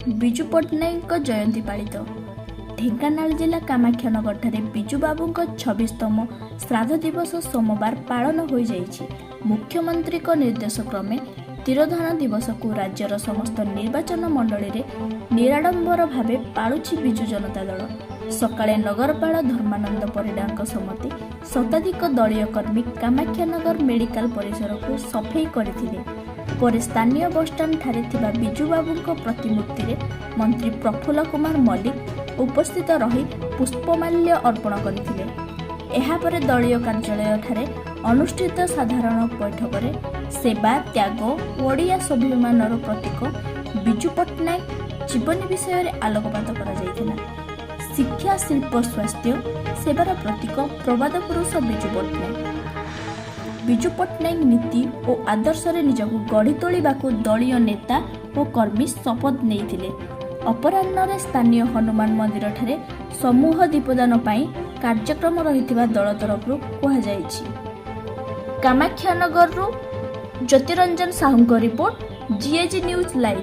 ବିଜୁ ପଟ୍ଟନାୟକଙ୍କ ଜୟନ୍ତୀ ପାଳିତ। ଢେଙ୍କାନାଳ ଜିଲ୍ଲା କାମାକ୍ଷାନଗରଠାରେ ବିଜୁବାବୁଙ୍କ 26ତମ ଶ୍ରାଦ୍ଧ ଦିବସ ସୋମବାର ପାଳନ ହୋଇଯାଇଛି। ମୁଖ୍ୟମନ୍ତ୍ରୀଙ୍କ ନିର୍ଦ୍ଦେଶ କ୍ରମେ ତିରୋଧାନ ଦିବସକୁ ରାଜ୍ୟର ସମସ୍ତ ନିର୍ବାଚନ ମଣ୍ଡଳୀରେ ନିରାଡମ୍ବର ଭାବେ ପାଳୁଛି ବିଜୁ ଜନତା ଦଳ। ସକାଳେ ନଗରପାଳ ଧର୍ମାନନ୍ଦ ପରିଡ଼ାଙ୍କ ସମେତ ଶତାଧିକ ଦଳୀୟ କର୍ମୀ କାମାକ୍ଷାନଗର ମେଡିକାଲ ପରିସରକୁ ସଫେଇ କରିଥିଲେ। ପରେ ସ୍ଥାନୀୟ ବସଷ୍ଟାଣ୍ଡଠାରେ ଥିବା ବିଜୁବାବୁଙ୍କ ପ୍ରତିମୂର୍ତ୍ତିରେ ମନ୍ତ୍ରୀ ପ୍ରଫୁଲ୍ଲ କୁମାର ମଲ୍ଲିକ ଉପସ୍ଥିତ ରହି ପୁଷ୍ପମାଲ୍ୟ ଅର୍ପଣ କରିଥିଲେ। ଏହାପରେ ଦଳୀୟ କାର୍ଯ୍ୟାଳୟଠାରେ ଅନୁଷ୍ଠିତ ସାଧାରଣ ବୈଠକରେ ସେବା, ତ୍ୟାଗ, ଓଡ଼ିଆ ସ୍ୱାଭିମାନର ପ୍ରତୀକ ବିଜୁ ପଟ୍ଟନାୟକ ଜୀବନୀ ବିଷୟରେ ଆଲୋକପାତ କରାଯାଇଥିଲା। ଶିକ୍ଷା, ଶିଳ୍ପ, ସ୍ୱାସ୍ଥ୍ୟ ସେବାର ପ୍ରତୀକ ପ୍ରବାଦ ପୁରୁଷ ବିଜୁ ପଟ୍ଟନାୟକ। ବିଜୁ ପଟ୍ଟନାୟକ ନୀତି ଓ ଆଦର୍ଶରେ ନିଜକୁ ଗଢ଼ି ତୋଳିବାକୁ ଦଳୀୟ ନେତା ଓ କର୍ମୀ ଶପଥ ନେଇଥିଲେ। ଅପରାହ୍ନରେ ସ୍ଥାନୀୟ ହନୁମାନ ମନ୍ଦିରଠାରେ ସମୂହ ଦୀପଦାନ ପାଇଁ କାର୍ଯ୍ୟକ୍ରମ ରହିଥିବା ଦଳ ତରଫରୁ କୁହାଯାଇଛି। କାମାକ୍ଷାନଗରରୁ ଜ୍ୟୋତିରଞ୍ଜନ ସାହୁଙ୍କ ରିପୋର୍ଟ, ଜିଏଜି ନ୍ୟୁଜ୍ ଲାଇଭ୍।